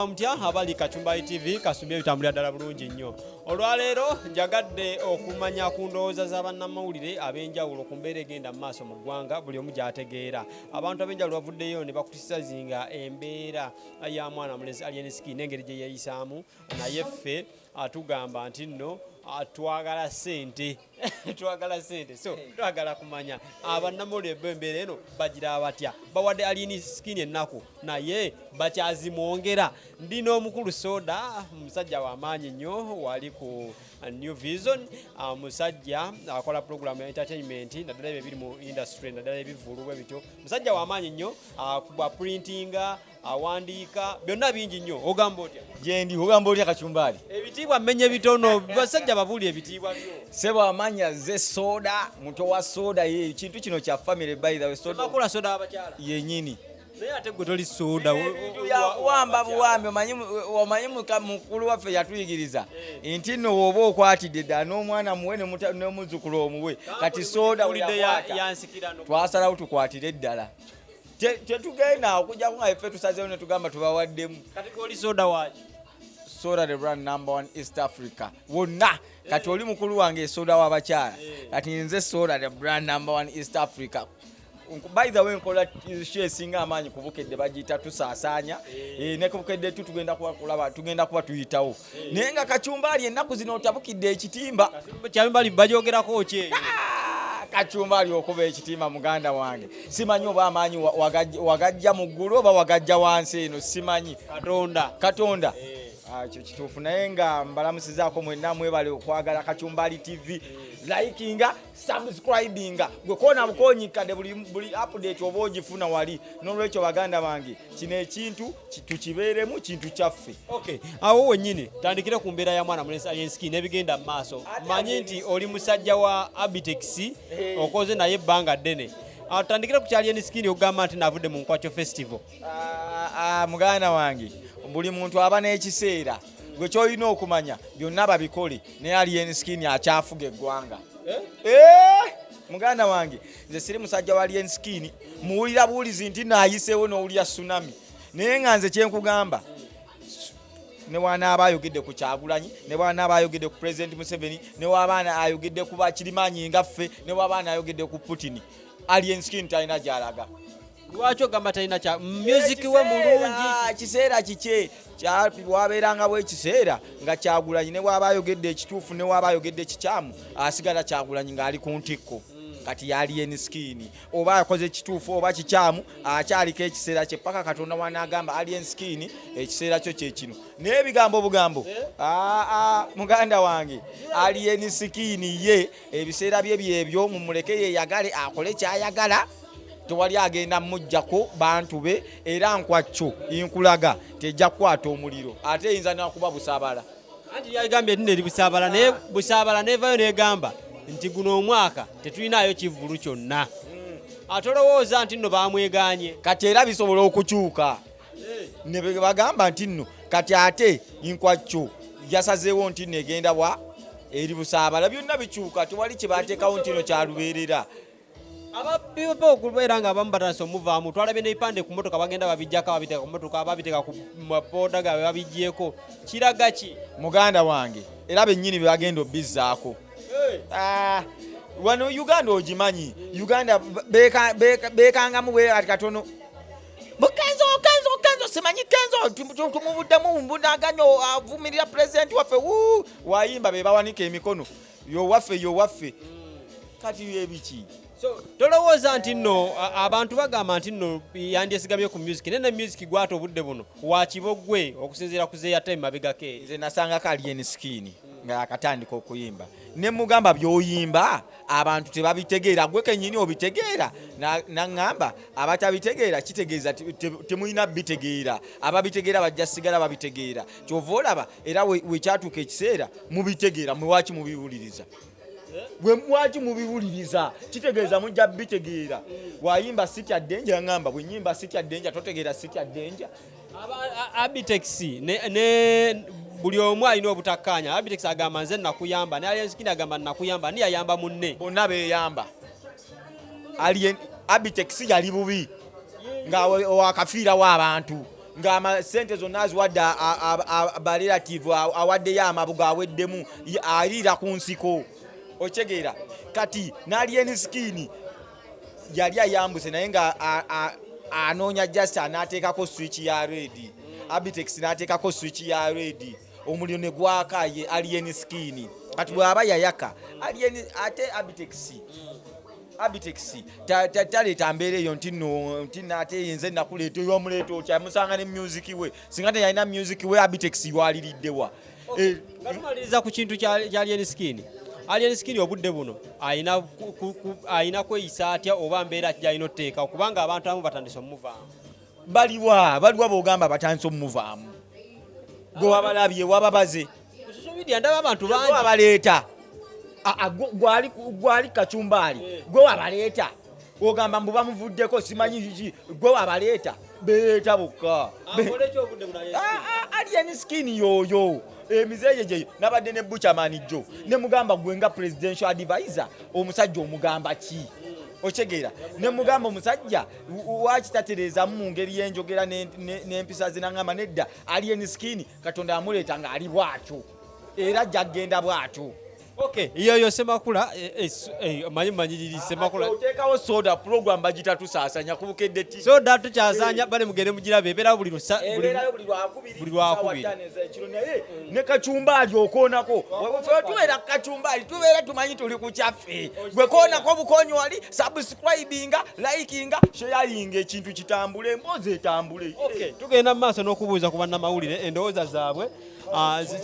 Mutya abali Kachumbali TV, kasubye bitambulira ddala bulungi nnyo. Olwaleero njagadde okumanya ku ndowooza za bannamawulire ab'enjawulo ku mbeera egenda mu maaso mu ggwanga, buli omu gy'ategeera. Abantu ab'enjawulo bavuddeyo ne bakritisazinga embeera ya mwana mulenzi Alien Skin n'engeri gye yeeyisaamu, naye ffe atugamba nti nno twagala ssente, twagala ssente. So twagala kumanya abannamawulire bo embeera eno bagira batya. Bawadde Alien Skin ennaku, naye bakyazimwongera. Ndi n'omukulu Soda, musajja w'amaanyi nnyo, wali ku New Vision, musajja akola program ya entertainment, naddala ebyo ebiri mu industry, naddala ebivvulu bwe bityo. Musajja w'amaanyi nnyo, akuba printinga, awandiika, byonna bingi nnyo. Ogamba otya? Gyendi. Ogamba otya, Kacumbaali? Ebitiibwa mmenye bitono, basajja babuulire ebitiibwa byo. Sebo, amanya ze Soda, muto wa Soda. Ye kintu kino kya family, by the way, Soda. Makula Soda abakyala. Yenyini. Naye ate gwe toli soda. Byakuwamba buwambi. Omanyi mukulu waffe yatuyigiriza nti nno woba okwatidde ddala n'omwana muwe, n'omuzzukulu omuwe. Kati Soda we yakwata, yansikirano. Twasalawo tukwatire ddala. Tetugenda okujjako nga ffe tusazeewo ne tugamba tubawaddemu. Kati gwe oli soda waki? Soda the brand number one East Africa wonna. Kati oli mukulu wange Soda w'abakyala, kati nze Soda the brand number one East Africa. By the way, nkola show esinga amaanyi ku Bukedde, bagiyita Tusaasaanya. Ne ku Bukedde tu tugenda kuba kulaba, tugenda kuba tuyitawo. Naye nga Kacumbaali, ennaku zino otabukidde ekitimba. Kyabimbali bajogerako ki eyo? Ah, Kacumbaali okuba ekitimba, muganda wange, simanyi oba amaanyi wagajja mu ggulu oba wagajja wansi eno, simanyi. Katonda. Katonda. Ah, ekyo kituufu. Naye nga mbalamusizaako mwenna, mwebale okwagala Kacumbali TV. Likinga, subscribinga, gwe koona bukonyikadde buli update oba ogifuna wali. N'olwekyo, baganda bange, kino ekintu tukibeeremu, kintu kyaffe. Okay, awo wennyini tandikire ku mbeera ya mwana mulenzi Alien Skin n'ebigenda mu maaso. Manyi nti oli musajja wa Abitex, okoze naye ebbanga ddene. Ah, tutandikire ku kya Alien Skin okugamba nti naavudde mu Nkwacho Festival. Ah, ah, muganda wange, buli muntu aba n'ekiseera. Gwe kyolina okumanya, byonna babikole, naye Alien Skin akyafuga eggwanga. Eh, muganda wange, nze siri musajja wa Alien Skin. Muwulira buwulizi nti naayiseewo n'owulira tsunami, naye nga nze kyenkugamba, ne wanaaba ayogedde ku Kyagulanyi, ne wanaaba ayogedde ku President Museveni, ne waba ayogedde ku bakirimaanyi nga ffe, ne waba ayogedde ku Putin, Alien Skin talina gy'alaga. Lwaki ogamba talina kya music we mulungi? Kiseera kikye wabeeranga bwekiseera nga Kyagulanyi, ne bwaba ayogedde ekituufu, ne waba ayogedde ekikyamu, asigala Kyagulanyi ng'ali ku ntikko. Kati Alien Skin oba akoze ekituufu oba kikyamu, akyaliko ekiseera kye paka Katonda wanaagamba, "Alien Skin, ekiseera kyo kyekino." Naye ebigambo bugambo. Aa, muganda wange, Alien Skin ye ebiseera bye byebyo, mumuleke yeyagale, akole kyayagala. Tewali agenda mujjako bantu be. Era Nkwakyo nkulaga tejja kukwata omuliro, ate eyinza nakuba Busaabala. Anti yagambye nti eri Busaabala, naye Busaabala nevayo negamba nti guno omwaka tetulinayo kivvulu kyonna. Ate olowooza nti nno bamweganye? Kati era bisobola okukyuka ne bagamba nti nno kati ate Nkwakyo yasazeewo nti nno egenda bwa eri Busaabala. Byonna bikyuka, tewali kye bateekawo nti no kyalubeerera. Ababipa okubeera nga abamu batandise omuvaamu. Twalabye n'ebipande ku motoka, bagenda babijjako, babiteeka ku motoka, babiteeka ku mabooda gaabwe, babigyeko. Kiraga ki? Muganda wange, era bennyini be bagenda obizzaako. Ah, wano Uganda ogimanyi, Uganda bekangamu bwe kati katono. Kenzo, Kenzo, Kenzo, simanyi Kenzo, tumubuddemu mbunaganyo, avumirira pulezidenti waffe. Wuu, wayimba be bawanika emikono, yowaffe, yowaffe. Kati ebiki? So tolowooza nti nno abantu bagamba nti nno yandyesigamye ku music, naye ne music gwata obudde buno wakibogwe okusinziira ku zeyata emabegako eri? Nze nasangako Alien Skin nga akatandika okuyimba, ne mugamba, "By'oyimba abantu tebabitegeera, gwe kennyini obitegeera?" Naŋŋamba, "Abatabitegeera kitegeeza temulina bitegeera, ababitegeera bajja sigala babitegeera." Kyova olaba era wekyatuuka ekiseera mubitegeera. Mwe waki mubiwuliriza? Lwaki mubiwuliriza? Kitegeeza mujja bitegeera. Wayimba "Sitya Danger", yaŋŋamba, "Bwe nyimba Sitya Danger totegeera Sitya Danger." Abitex ne buli omu alina obutakkaanya. Abitex agamba, "Nze nakuyamba," ne Alien Skin agamba, "Nakuyamba." Ani yayamba munne? Bonna beeyamba. Alien, Abitex yali bubi nga wakafiirawo abantu. Nga sente zonna aziwadde ba relative, awaddeyo amabugo, aweddemu, aliira ku nsiko. Okitegeera? Kati n'Alien Skin yali ayambuse, naye nga anoonya just anaateekako switch ya red. Abitex n'ateekako switch ya red, omuliro ne gwaka. Ye Alien Skin kati bw'aba yayaka Alien, ate Abitex taleeta mbeera eyo nti nno nti nno ate nze nakuleeta oyo. Omuleeta otya? Musanga ne music we. Singa teyalina music we, Abitex ywaliriddewa? Nga tumaliriza ku kintu kya Alien Skin, Alien Skin obudde buno alina kweyisa atya, oba mbeera ki gyalina otuteekawo, kubanga abantu abamu batandise omuvaamu? Baliwa bogamba batandise omuvaamu? Gwe wabalabye, wababaze? Ku social media ndaba abantu gwe bangi. Wabaleeta? Gwali kacumbaali, gwe wabaleeta? Ogamba mbu bamuvuddeko, simanyi kiki. Gwe wabaleeta? Beeta bokka. Akole ki obudde buno Alien Skin? Alien Skin yoyo emizeeje gyeyo. Nabadde ne Buchaman jjo, ne mugamba, gwe nga presidential advisor, omusajja omugamba ki? Okitegeera? Ne mugamba, omusajja wakitatereezamu mu ngeri y'enjogera n'empisa ze. Naŋŋamba nedda, Alien Skin Katonda amuleeta ng'ali bw'atyo, era ajja kugenda bw'atyo. Okay, yoyo Semakula, manyi manyiriri Semakula. Oteekawo soda program bagita Tusaasanya ku Bukedde TV. Soda tukyazanya, bale mugende mugirabe, ebeerawo buli Ebeerayo buli Lwakubiri. Buli Lwakubiri. Ssaawa 5 ez'ekiro. Naye ne kacumbaali okoonako. Ffe tubeera ku kacumbaali, tubeera tumanyi tuli ku kyaffe. Gwe koonako bukoonyi wali, subscribinga, likinga, sharinga, ekintu kitambule, emboozi etambule. Okay, tugenda mu maaso n'okubuuza ku bannamawulire endowooza zaabwe,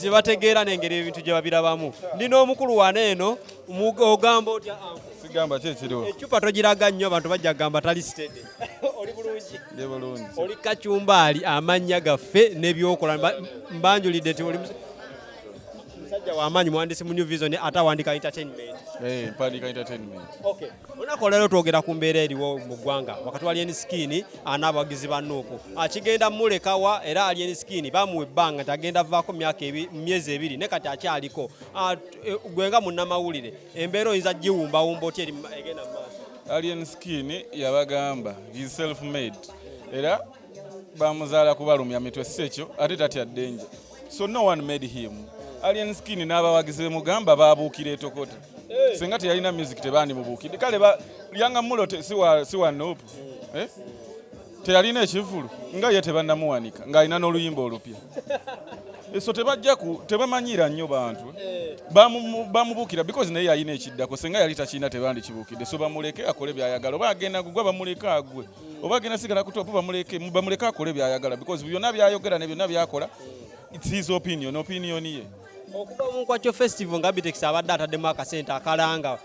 ze bategeera n'engeri ebintu gye babirabamu. Ndi n'omukulu wano eno. Ogamba otya, uncle? Sigamba ki ekiriwo. Ecupa togiraga nnyo, abantu bajja kugamba tali steady. Oli bulungi? Ndi bulungi. Oli kacumbaali, amannya gaffe n'ebyokola. Mbanjulidde nti oli musajja w'amaanyi, muwandiisi mu New Vision, ate awandika entertainment. Eh, mpandiika entertainment. Okay. Olunaku olwaleero twogera ku mbeera eriwo mu ggwanga wakati wa Alien Skin n'abawagizi ba NUP. Akigenda mulekawa? Era Alien Skin bamuwa ebbanga nti agenda vaako mu myaka mu myezi 2, ne kati akyaliko. Gwe nga munnamawulire, embeera oyinza giwumbawumba otya egenda mu maaso? Alien Skin yabagamba he's self made, era bamuzaala kubalumya mitwe, si ekyo? Ate tatya danger, so no one made him. Alien Skin n'abawagizi bemugamba babuukira etokota. Singa teyalina music tebandimubuukidde. Kale Lyanga Mulo si wa NUP, eh? Teyalina ekivulu nga ye tebannamuwanika ng'alina n'oluyimba olupya. So tebajja ku tebamanyira nnyo bantu. Bamubuukira because naye yalina ekiddako. Singa yali takirina tebandikibuukidde. So bamuleke akole byayagala. Oba agenda gugwa, bamuleke agwe. Oba agenda sigala ku top, bamuleke, bamuleke akole byayagala, because byonna byayogera ne byonna byakola, it's his opinion, opinion ye. Okuva mu Nkwakyo Festival nga Abitex abadde ataddemu akasente akalanga,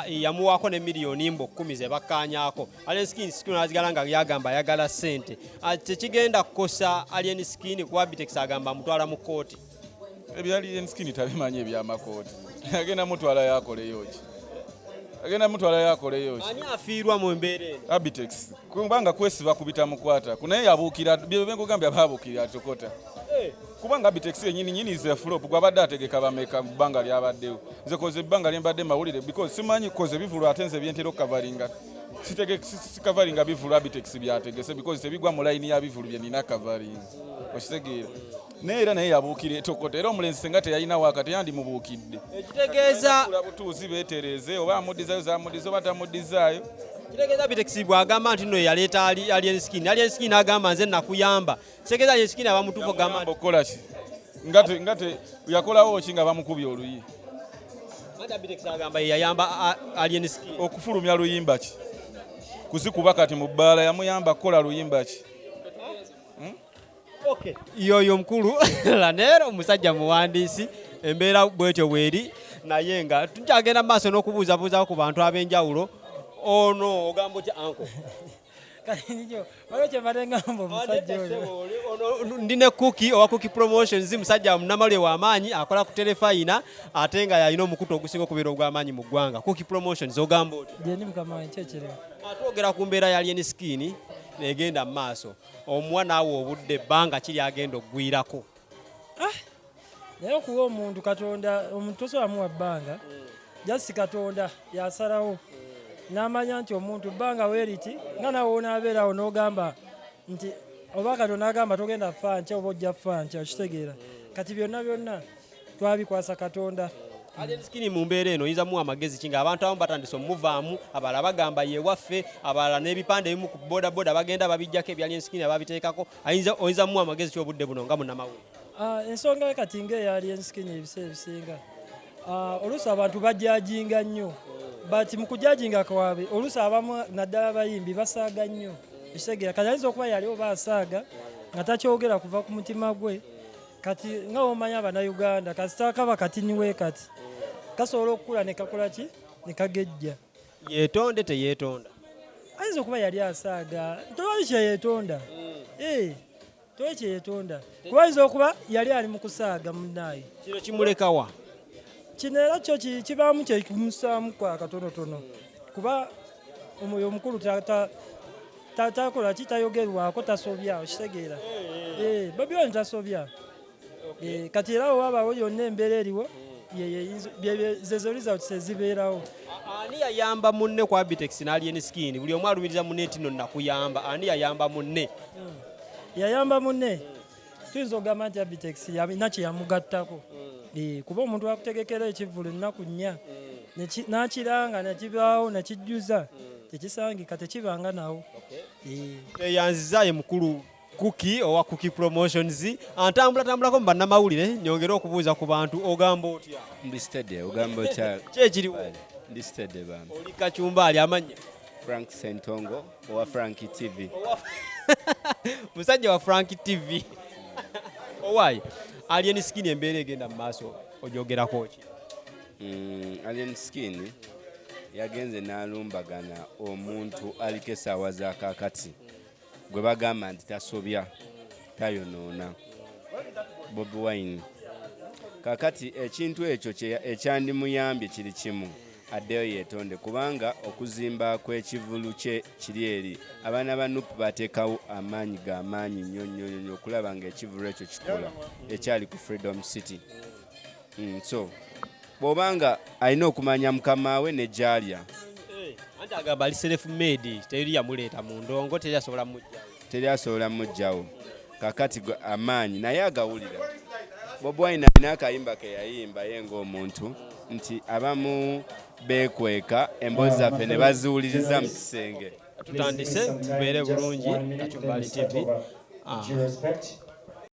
yamuwaako ne miliyoni mbo 10 ze bakkaanyaako, Alien Skin siku nazigala nga yagamba ayagala ssente. Tekigenda kukosa Alien Skin, kuba Abitex agamba amutwala mu kkooti? Ebya Alien Skin tabimanyi. Ebyamakooti agenda mutwala yakoleyo ki? Agenda mutwala yakoleyo ki? Ani afiirwa mu mbeera eno? Abitex, kubanga kwesiba ku bitamukwata naye yabuukira bye nkugambye, ababuukira atokota, kubanga Abitex yenyini nyini is a flop. Gwabadde ategeka bameka mu bbanga lyabaddewo? Nze koze ebbanga lyembadde mawulire, because simanyi koze bivulu, ate nze byentera okukavaringa sikavaringa bivulu Abitex byategese, because tebigwa mu layini ya bivulu bye nina kavaringa. Okitegeera? Naye era naye yabuukira etokota. Era omulenzi senga teyalina waaka teyandimubuukidde. Ekitegeeza Butuuzi beetereeze, oba amuddizayo zamuddiza, oba tamuddizaayo. Kitegeeza Abitex bw'agamba nti nno yaleeta Alien Skin, Alien Skin agamba nze nakuyamba, kitegeeza Alien Skin aba mutuufu ogamba Yamuyamba okukola ki? Nga te yakolawo ki nga bamukubye oluyi? Anti Abitex agamba ye yayamba Alien Skin. Okufulumya luyimba ki? Kuzikuba kati mu bbaala yamuyamba kukola luyimba ki? Okay. Yoyo omukulu Lanero, omusajja muwandiisi. Embeera bwetyo bweri, naye nga tukyagenda mu maaso n'okubuuzabuuzaako ku bantu ab'enjawulo. Ono ogamba otya, uncle? Kati nikyo waliwo kye mbadde ngamba omusajja oyo. Ono ndi ne Cookie owa Cookie Promotions, musajja munnamawulire w'amaanyi, akola ku Terefayina, ate nga yalina omukutu ogusinga okubeera ogw'amaanyi mu ggwanga. Cookie Promotions, ogamba otya? Gyendi mukama wange, ki ekiriwo? Twogera ku mbeera ya Alien Skin negenda mu maaso. Omuwa naawe obudde ebbanga kiri agenda oggwirako? Naye okuwa omuntu Katonda, omuntu tosobola muwa bbanga, just Katonda yasalawo n'amanya nti omuntu bbanga weeriti nga nawe onaabeerawo n'ogamba nti Oba Katonda agamba togenda fa nkya oba ojja fa nkya, okitegeera? Kati byonna byonna twabikwasa Katonda. Alien Skin mu mbeera eno oyinza muwa amagezi ki, ng'abantu abamu batandise omuvaamu, abalala bagamba yewaffe, abalala n'ebipande ebimu ku bodaboda bagenda babijjako ebya Alien Skin ababiteekako? Oyinza muwa amagezi ki obudde buno nga munnamawulire? Ensonga kati ng'eya Alien Skin, ebiseera ebisinga oluusi abantu bajajinga nnyo, but mu kujajinga kwabwe oluusi abamu naddala abayimbi basaaga nnyo, ekitegeera? Kati ayinza okuba yali oba asaaga nga takyogera kuva ku mutima gwe. Kati nga womanyi Abannayuganda, kasita kaba katiniwe kati kasobola okukula ne kakola ki, ne kagejja. Yeetonde, teyeetonda? Ayinza okuba yali asaaga, tewali kyeyeetonda. Eh, tewali kyeyeetonda, kuba ayinza okuba yali ali mu kusaaga munnaaye. Kino kimulekawa? Kino era kyo kibaamu kyekimusaamu kwa katonotono, kuba omwoyo omukulu takola ki, tayogerwako, tasobya, okitegeera? Eh, Bobi Wine tasobya. Eh, kati era wewabaawo yonna embeera eriwo, zezo results ezibeerawo. Ani yayamba munne ku Abitex n'Alien Skin? Buli omu alumiriza munne nti no nakuyamba. Ani yayamba munne? Yayamba munne, tuyinza okugamba nti Abitex yalina kye yamugattako. Eh, kuba omuntu akutegekera ekivvulu ennaku 4 n'akiranga nekibaawo nekijjuza, tekisangika, tekibanga nawo. Eh. Eyanziza ye mukulu Kuki owa Kuki Promotions, antambulatambulako mu bannamawulire nyongere okubuuza ku bantu. Ogamba otya? Ndi steady, ogamba otya? Ki ekiriwo? Ndi steady bambi. Oli kacumba ali amannya? Frank Sentongo owa Frank TV. Musajja wa Frank TV. Owaayi Alien Skin, embeera egenda mu maaso ogyogerako ki? Alien Skin yagenze n'alumbagana omuntu aliko essaawa za kaakati gwe bagamba nti tasobya, tayonoona, Bobi Wine. Kakati ekintu ekyo ekyandimuyambye kiri kimu, addeyo yeetonde, kubanga okuzimba kw'ekivulu kye kiri eri abaana ba NUP bateekawo amaanyi g'amaanyi nnyo nnyo nnyo okulaba ng'ekivulu ekyo kikola ekyali ku Freedom City. So bw'obanga alina okumanya mukama we ne gy'alya. Anti agamba ali self made, teri yamuleeta mu ndongo, teri asobola mujjawo. Teri asobola mugjawo. Kakati amaanyi naye agawulira. Bobi Wine alina akayimba ke yayimba ye ng'omuntu nti abamu beekweka emboozi zaffe ne baziwuliriza mu kisenge. Tutandise, tubeere bulungi. Kacumbali TV.